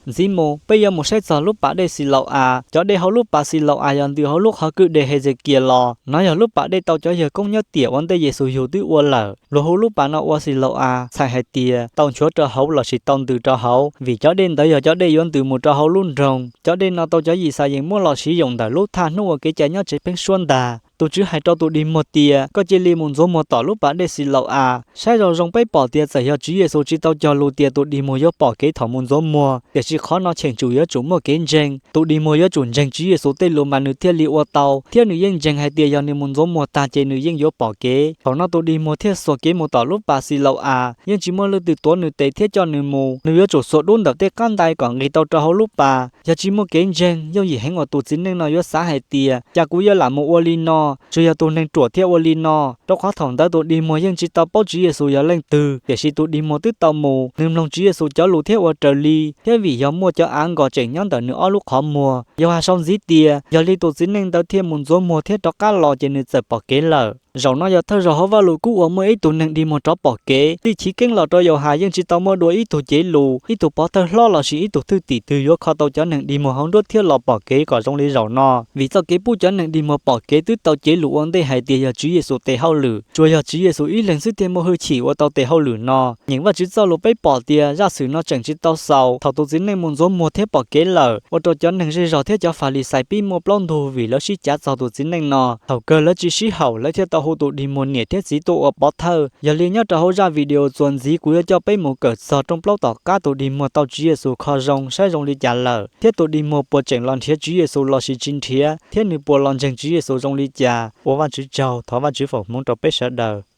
Ntxiv mus, peb yuav mus saib txog lub pas dej Xilau-as. Cov dej hauv lub pas Xilau-as yog ntws hauv lub qhov kwj deg Hesekias los. Nov yog lub pas dej tau cov yawg koob nyob tiam ua ntej Yexus yug twb ua lawm. Luag hu lub pas no ua Xilau-as txhais hais tias tau nchuav rau hauv lossis tau ntws rau hauv, vim cov dej ntawd yog cov dej yuav ntws mus rau hauv lub nroog. Cov dej no tau cov Yixayees muab los siv yoos ntawm lub thaj hnub ua kev cai nyob tsev pheeb suab ntag. Tus Tswv hais rau tus dig muag tias, koj cia li mus ntxuav muag tom lub pas dej Xilau-as. Saib zoo zoo peb pom tias txawm yog Tswv Yexus tsis tau cog lus tias tus dig muag yuav pom kev thaum mus ntxuav muag, tiam sis qhov no cheem tsum yuav tsum muaj kev ntseeg. Tus dig muag yuav tsum ntseeg Tswv Yexus tej lus mas nws thiaj li ua tau, thiab nws yeej ntseeg hais tias yog nws mus ntxuav muag tag ces nws yeej yuav pom kev. Thaum no tus dig muag thiaj xuas kev mus tom lub pas Xilau-as, yeej tsis muaj leej twg tuav nws tes thiab coj nws mus. Nws yuav tsum xuas dub ntawm tej qab ntais kom nqis tau rau hauv lub pas. Yog tsis muaj kev ntseeg, yooj yim heev uas tus txiv neej no yuav xav hais tias, cas kuv yuav lam mus ua li no, tsuas yog tus neeg ruam thiaj ua li no. Rau qhov thaum ntawd tus dig muag yeej tsis tau paub Tswv Yexus yog leej twg, tiam sis tus dig muag twb tau mus, nws mloog Tswv Yexus cov lus thiab ua raws li. Thiab vim yog muaj cov av nkos tseem nyob ntawm nws ob lub qhov muag, Yauhas sau ntxiv tias, yog li tus txiv neej ntawd thiaj mus ntxuav muag thiab rov qab los ces nws txawm pom kev lawm. Zaum no yog thawj zaug hauv Vajluskub uas muaj ib tug neeg dig muag rov pom kev. Txij chiv keeb los rau Yauhas yeej tsis tau muaj dua ib tug cev lus, ib tug pov thawj hlob lossis ib tug thwj tim twg yuav kho tau cov neeg dig muag hauv nruab thiab los pom kev kom zoo li zaum no, vim txoj kev pub cov neeg dig muag pom kev twb tau cev lus ua ntej hais tias yog Tswv Yexus tes hauj lwm. Tsuas yog Tswv Yexus ib leeg xwb thiaj muaj hwj chim ua tau tes hauj lwm no. Nyeem Vajtswv Txojlus peb pom tias zaj xwm no tseem tsis tau xaus. Thaum tus txiv neej mus ntxuav muag thiab pom kev lawm, ua rau cov neeg zej zog thiab cov Falixais pib muaj plaub ntug vim lawv sib cav txog tus txiv neej no. Thaum kawg lawv tsis sib haum, lawv thiaj tau hu tus dig muag niam thiab txiv tuaj ua pov thawj. Yog li nyob rau hauv zaj video txuas ntxiv kuv yuav coj peb mus kawm txog rooj plaub tom qab tus dig muag tau Tswv Yexus kho zoo saib zoo li cas lawm, thiab tus dig muag puas tseem los nrhiav Tswv Yexus lossis tsis nrhiav, thiab nws puas los ntseeg Tswv Yexus zoo li cas. Ua Vajtswv tsaug, thov Vajtswv foom hmoov rau peb sawv daws.